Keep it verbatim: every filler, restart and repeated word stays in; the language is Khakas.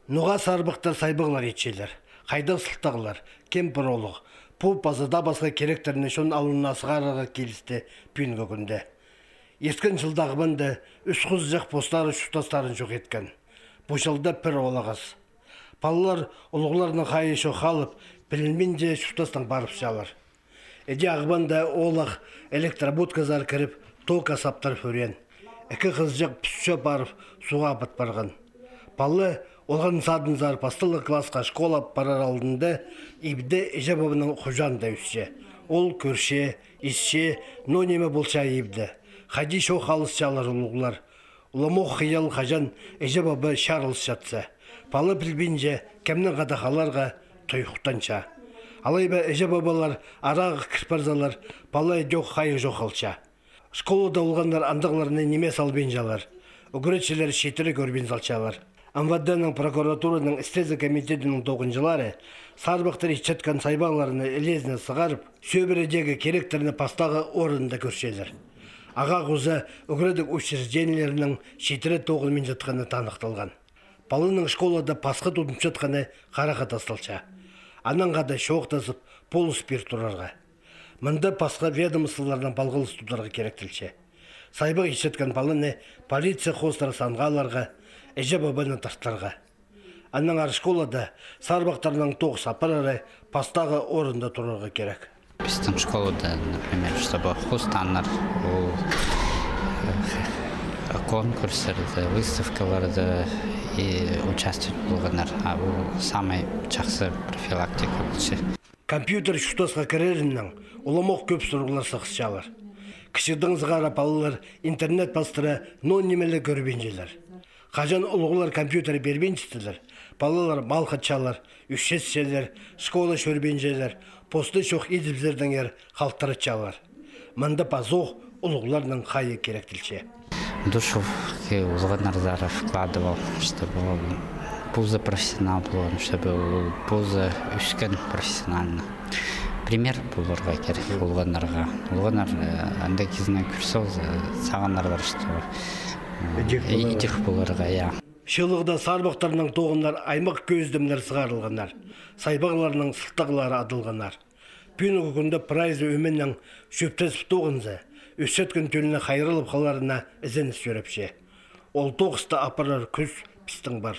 Ноға сарбахтар сайбағлар итчелер, хайдағ сылтағлар, кем пір олох, пу паза даа пасха киректерні чон алнына сығарарға килісті пӱӱнгі кӱнде. Ирткен чылда Ағбанда ӱс хозыҷах постары чуртастарын чох иткен. Пу чылда пір оолағас. Палалар улуғларның хайи чох халып, пілінминче чуртастаң парыбысчалар. Іди Ағбанда оолах электробудказар кіріп, ток саптырып ӱреен. Ікі хызыҷах пӱс чоп парып, суға апат парған. Пала олған садынзар пасталығ классха школа парар алдында ибде іҷе-пабаның хуҷаанда ӧсче. Ол кӧрче, исче, ноо ниме полча ибде. Хайди чох алысчалар улуғлар. Уламох хыйал, хаҷан іҷе-паба чарылысчатса. Пала пілбинче, кемнең хада халарға, тойыхтанча. Алай ба іҷе-пабалар арағох кір парзалар, пала ідӧк хайығ чох халча. Школада олғаннар андағларны ниме салбинчалар. Ӱгретчілер читіре кӧрбин салчалар. М В Д-ның прокуратураның істезіг комитедінің тоғынҷылары сарбахтар итчеткен сайбағларны ілезіне сығарып, сӧбіредегі киректерні пастағы орында кӧрчелер. Ағаа хоза ӱгредіг учреждениелернің читіре тоғынминчатханы таныхталған. Паланың школада пасха тудынчатханы харахха тасталча. Анаң хада чоохтазып, полыс пир турарға. Мында пасха ведомстволарнаң палғалыс тударға киректелче. Сайбах итчеткен паланы полиция хоостыра санға аларға, іҷе-пабаны тартарға. Аннаңар школада сарбахтарның тоғыс апарары пастағы орында турарға кирек. Пістің школада, например, чтобы хоостааннар, ол, э, конкурстарда, выставкаларда и участвовать полғаннар, а ол самый чахсы профилактика полча. Компьютер чуртасха кірерінең уламох кӧп сурығлар сығысчалар. Кічігдең сығара палалар интернет пастыра ноо ниме ле кӧрбинчелер. Хаҷан улуғлар компьютер пирбинчезелер, палалар малхатчалар, ӱсчесчелер, школа чӧрбинчелер, посты чох идібізердеңер халтыратчалар. Мында пазох улуғларның хайи киректелче. Душу в, ке, олғаннарзар вкладывал, чтобы ол позы профессионал полған, чтобы ол позы ӧскен профессионально. Пример поларға кирек олғаннарға. Олғаннар, э, анда кізіні кӧрсе, ол, э, сағынарлар, что, э, идӧк поларға. Идӧк поларға, я. Чыылығда сарбахтарның тоғыннар аймах кӧзідімнер сығарылғаннар, сайбағларның сылтағлары адалғаннар. Пӱӱнгі кӱнде прайзы ӧменең чӧптезіп тоғынза, ӧсчеткен тӧлні хайраллап халарына ізеніс чӧрепче. Ол тоғысты апарар кӱс пістің пар.